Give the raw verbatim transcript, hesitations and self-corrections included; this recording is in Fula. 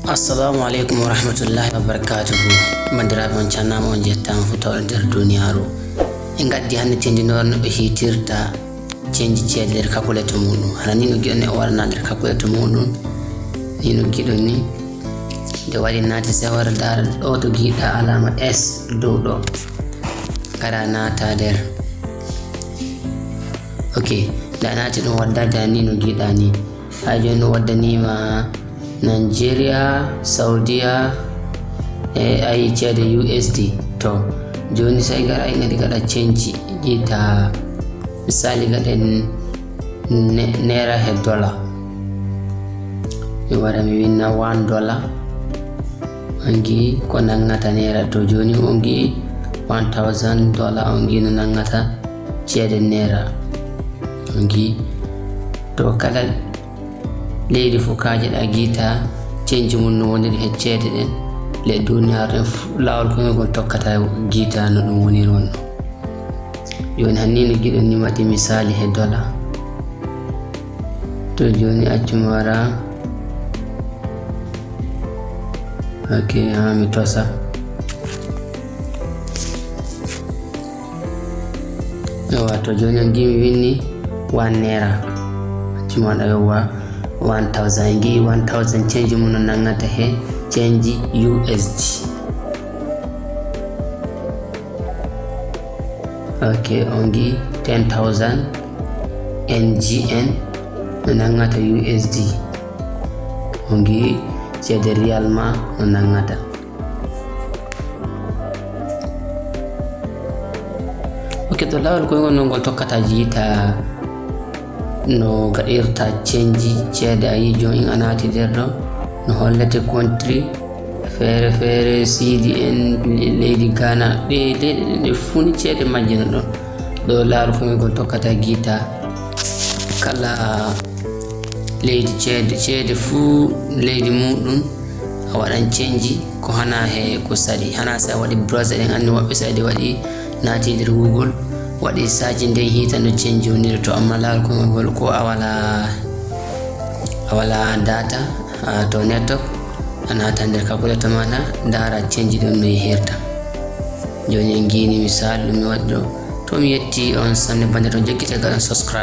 Assalamu aleykum wa rahmatullahi wa barakatuhu. Banndiraaɓe, on calminaama, on njettaama fuu tawɗo nder duniyaaru. En ngaddi hannde tindinoore no ɓe hiitirta cenji ceede nder calculator muuɗum. Hara nii no ngiɗon ni o waɗana nder calculator muuɗum. Nii no ngiɗon ni. Nde waɗi naati sehore, ndaara ɗo to ngiɗa alaama S dow ɗo. Ngara naata nder. Ok, nde a naati ɗum wadda da nii no ngiɗa ni. Haa jooni ɗum waddaniima Nigeria, Saudiya, e ayi ceede U S D. To, jooni sey ngara en ngadi gaɗa cenji, ngiita misali gaɗen ne-, naira he dollar. Mi wara mi winna one dollar. On ngi'i ko nangata naira. To jooni on ngi'i one thousand dollar, on ngi'i no nangata ceede naira. On ngi'i to kala leydi fuu kaajaɗa ngiita cenji mum no woniri he ceede ɗen, le duniyaaru ɗen fuu, laawol koyngol tokkata ngiita no ɗum woniri wonno. Jooni hannde no ngiɗon ni waɗi misali he dollar. To jooni accu mi wara. Ok, haa mi tosa. Yawwa, to jooni on ngi'i mi winni one naira. Accu mi waɗa yawwa one thousand. En ngi'i one thousand cenji mum no nangata he cenji U S D. Ok, on ngi'i ten thousand N G N no nangata U S D. On ngi'i ceede riyal ma no nangata. Ok, to laawol koyngol non ngol tokkata ngiita no gaɗirta cenji ceede. A yi'i jooni a naati nder ɗo, no hollete country feere feere, C D N, le-, leydi Ghana, ɗe, ɗe, ɗe, ɗe fuu ni ceede majje no ɗon. Ɗo laawol koyngol tokkata ngiita kala leydi ceede, ceede fuu leydi muuɗum, a waɗan cenji ko hana he ko saɗi. Hana si a waɗi browser ɗen, anndi woɓɓe si a waɗi naati nder Google, waɗi saaji nden hiita no cenji woniri to, amma laawol koyngol ngol ko a walaa, a walaa data, a to network, a naata nder calculator maaɗa, ndaara cenji ɗon no yehirta. Jooni en ngiini misaalu ɗum mi waɗi ɗo. To mi yetti on sanne banndiraaɓe, to jokkite gaɗon subscribe.